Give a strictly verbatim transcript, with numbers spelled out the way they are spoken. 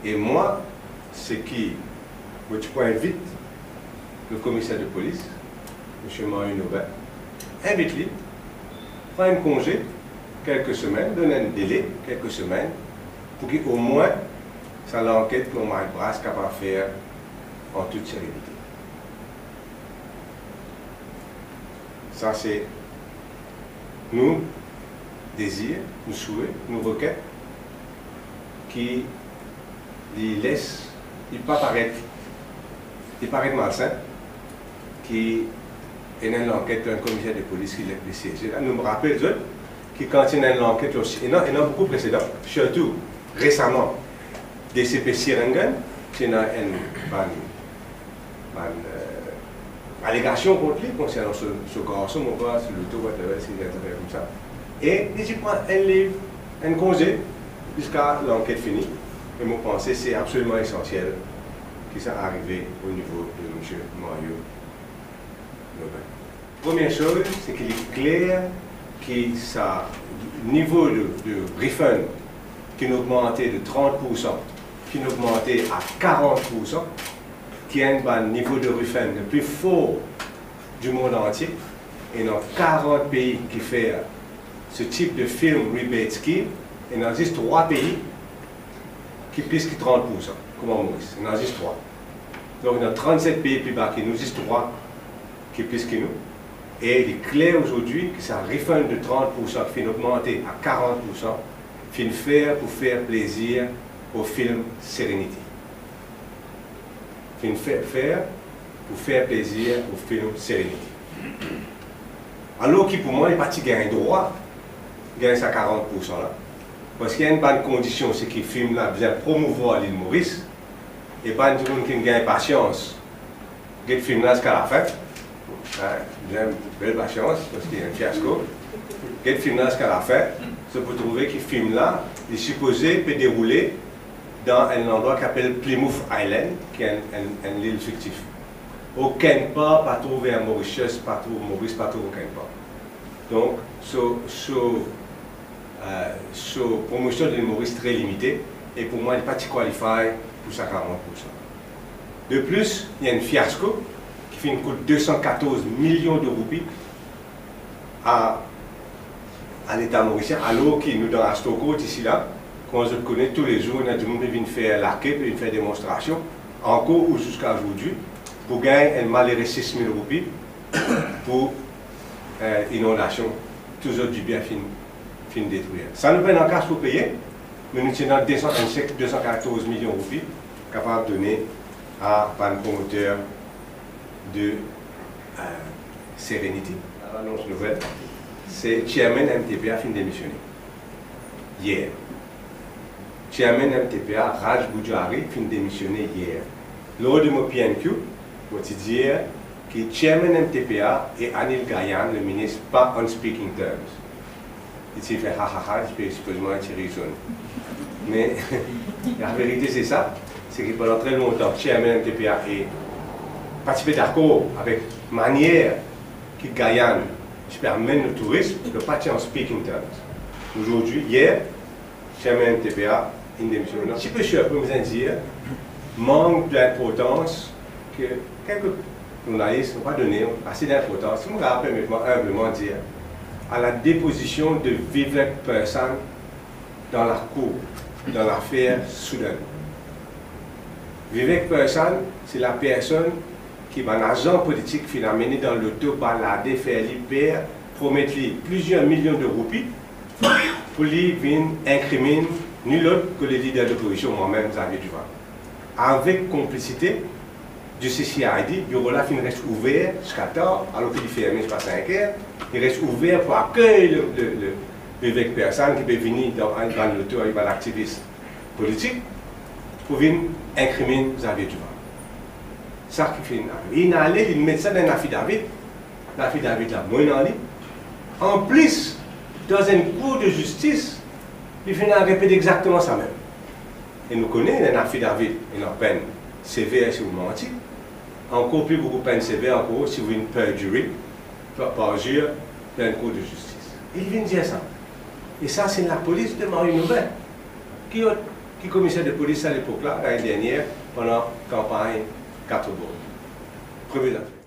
E mwa, seki mo ti pou invit le komiser de polis, misie Mario Nobin, invit li, pran enn konze kelke semenn, donn enn dele kelke semenn, pou ki omwin sa lanket pou Mike Brasse kapav fer an tout serenite. Sa se nou dezir, nou swet, nou reket, ki li les, li pa paret, li paret malsin, ki ena enn lanket, enn komiser de polis ki les li sieze la. Nou rapel zot ki kan ti ena enn lanket osi, ena, ena boukou presedan, sirtou resaman, D C P Sierengen, ti ena enn bann bann, eh, alegasion kont li konsernan so, so garson, mo krwar, so loto, whatever, si li ena zafer koumsa. E li ti pran enn liv, enn konze, ziska lanket fini. E mo panse se absoliman esansiel ki sa arive o nivo de misie Mario Nobin. Premie soz, se ki li kler ki sa nivo de, de refund ki'nn ogmante de trant poursan, ki'nn ogmante a karant poursan, ki enn bann nivo de refund le pli for di mond antie, ena karant pei ki fer se tip de film rebate scheme, ena zis trwa pei ki plis ki trant poursan, kouma Moris, ena zis trwa. Donk, ena trannset pei pli ba ki nou, zis trwa ki plis ki nou. E li kler azordi ki sa refund de trant poursan ki finn ogmante a karant poursan, finn fer pou fer plezir o film Serenity. Finn fer, fer pou fer plezir o film Serenity. Alor ki pou mwa, li pa ti gagn drwa gagn sa karant poursan la. Parski ena enn bann kondision, se ki film la bizin promouvwar Lil Moris, e bann dimoun ki gagn pasians, get film la ziska lafin. Hein, bizin bel pasians, parski enn fiasko. Get film la ziska lafin, zot pou trouve ki film la, li sipoze pe deroule dan enn landrwa ki apel Plymouth Island, ki enn, enn, enn lil fiktif. Okenn par, pa trouve an Mauritius, pa trouve Moris, pa trouve okenn par. Donk, so, so, eh, so promosion de Lil Moris tre limite, e pou mwa, li pa ti qualify pou sa karant poursan. De plis, ena enn fiasko ki finn kout de san katorz milion de roupi a, a Leta morisien, alor ki nou dan Astor Court isi la, kouma zot kone, toulezour ena dimoun pe vinn fer lake, pe vinn fer demonstrasion, ankor ou ziska zordi, pou gagn enn malere sis mil roupi pou, eh, inondasion, tou zot dibien finn, finn detrir. Sa nou pena kas pou peye, me nou ti ena de san, enn sek de san katorz milion roupi kapav done a bann promoter de, eh, Serenity. Anons nouvel, se chairman M T P A finn demisione yer. Chairman M T P A, Raj Budhari, finn demisione yer. Lor de mo P N Q, mo ti dir ki chairman M T P A e Anil Gayane, le minis, pa on speaking terms. Li ti fer ha, ha, ha, li ti pe sipozeman ti rir zot. Me laverite se sa, se ki pandan tre lontan, chairman M T P A e pa ti pe dakor avek manier ki Gayane ti pe amenn le tourism, nou pa ti an speaking terms. Azordi, yer, chairman M T P A inn demisionn. Ti pe sirpri, mo bizin dir, mank dinportans ke kelke zournalis, nou pa donn ase dinportans. Si mo kapav permet mwa inbleman dir, a la depozision de Vivek Persan dan lakour, dan lafer Soudan. Vivek Persan, se lapersonn ki bann azan politik finn amene dan loto, balade, fer li per, promet li plizier milion de roupi pou li vinn inkriminn nil ot ke le lider lopozision, mwa mem, Xavier Duval. Avek konplisite de C I D, biro la finn res ouver ziska tar, alor ki li ferme ziska sink er, li res ouver pou akey le, le, le, Vivek Persan ki pe vini dan enn bann loto avek bann aktivis politik pou vinn inkriminn Xavier Duval. Sa ki finn arive. Inn ale, li met sa dan enn affidavit. Affidavit la, mo ena li. Anplis, dan enn kour de zistis, li finn al repet exakteman sa mem. E nou kone, enn affidavit ena enn penn sever si ou manti. Ankor pli boukou penn sever ankor si ou vinn perjure, par, parjure dan enn kour de zistis. E li vinn dir sa. E sa, se lapolis de Mario Nobin. Ki lot ki komiser de polis a lepok la, lane dernier, pandan kanpagn Kato Bor. Premie zaffer.